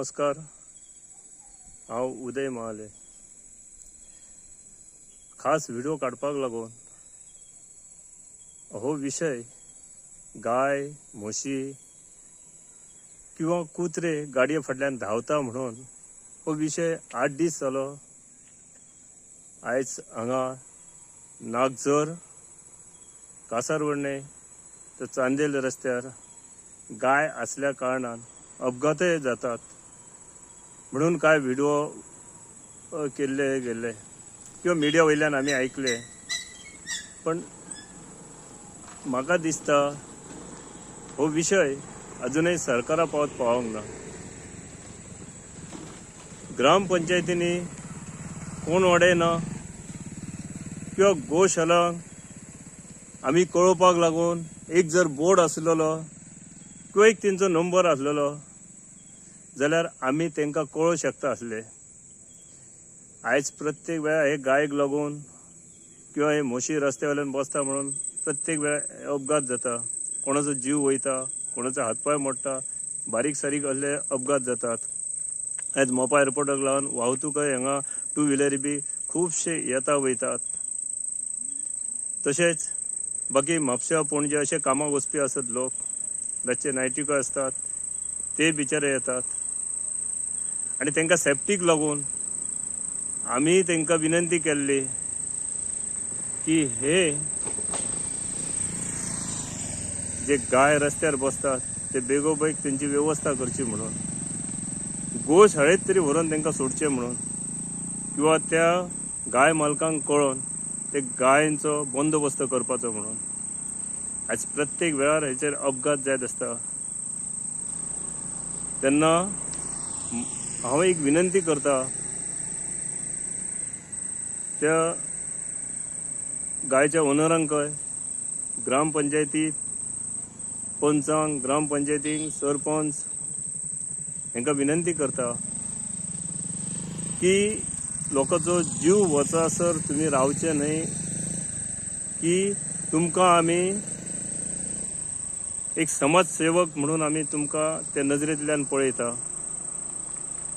नमस्कार. हांव उदय महाले. खास व्हिडिओ काडपाक लागून हो विशय गाय, म्हशी किंवा कुत्रे गाडये फाटल्यान धांवता म्हणून हो विशय 8 दीस जालो. आयज हांगा नागझर, कासारवर्णे तर चांदेल रस्त्यार गाय आसल्या कारणान अपघातय जातात म्हणून कांय व्हिडिओ केल्ले गेल्ले किंवा मिडिया वयल्यान आमी आयकले. पण म्हाका दिसता हो विशय अजुनय सरकारा पावत पावोंक ना. ग्रामपंचायतींनी कोण वाडयना किंवा गोशालांक आमी कळोवपाक लागून एक जर बोर्ड आसलेलो किंवा एक तेंचो नंबर आसलेलो जाल्यार आमी तांकां कळोवंक शकता आसले. आयज प्रत्येक वेळा हे गायक लागून किंवा हे म्हशी रस्त्या वयल्यान बसता म्हणून प्रत्येक वेळा अपघात जाता. कोणाचो जीव वयता, कोणाचो हातपांय मोडटा, बारीक सारीक असले अपघात जातात. आयज मोपा एअरपोर्टाक लागून वाहतूकय हांगा टू व्हिलरी बी खुबशे येता वयतात. तशेंच बाकी म्हापश्या, पणजे अशे कामाक वचपी आसत लोक, रातचे नायटीकय आसतात, ते बिचारे येतात आनी तांकां सेफ्टीक लागून आमी तांकां विनंती केल्ली की हे जे गाय रस्त्यार बसतात ते बेगोबेग तेंची वेवस्था करची म्हणून, गोशाळेंत तरी व्हरून तांकां सोडचें म्हणून किंवा त्या गाय मालकांक कळोवन ते गायांचो बंदोबस्त करपाचो म्हणून. आयज प्रत्येक वेळार हेचेर अपघात जायत आसता. तेन्ना हांव एक विनंती करता त्या गायच्या ओनरांकय, ग्रामपंचायतीत पंचांक, ग्रामपंचायतींक, सरपंच हांकां विनंती करता की लोकांचो जीव वचासर तुमी रावचे न्हय की तुमकां आमी एक समाजसेवक म्हणून आमी तुमकां ते नजरेंतल्यान पळयता.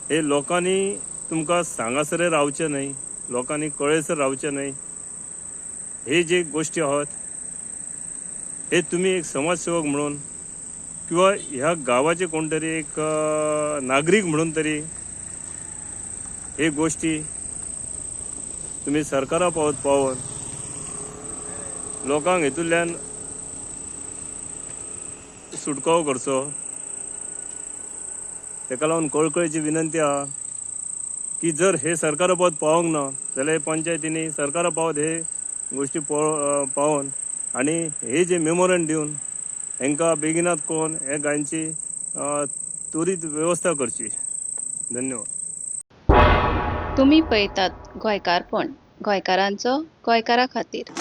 हे लोकांनी तुमकां सांगासर रावचें न्हय, लोकांनी कळयसर रावचें न्हय. हे जे गोश्टी आहात हे तुमी एक समाजसेवक म्हणून किंवा ह्या गांवाचे कोण तरी एक नागरीक म्हणून तरी हे गोश्टी तुमी सरकारा पावत पावोवन लोकांक हेतूंतल्यान सुटकाव करचो. ताका लागून कळकळीची विनंती आहा की जर हे सरकारा पावत पावोंक ना जाल्यार पंचायतींनी सरकारा पावत हे गोश्टी पावोवन आनी हे जे मेमोरंड दिवन हांकां बेगिनात कळोवन हे गायची त्वरीत वेवस्था करची. धन्यवाद. तुमी पळयतात गोंयकारपण, गोंयकारांचो गोंयकारा खातीर.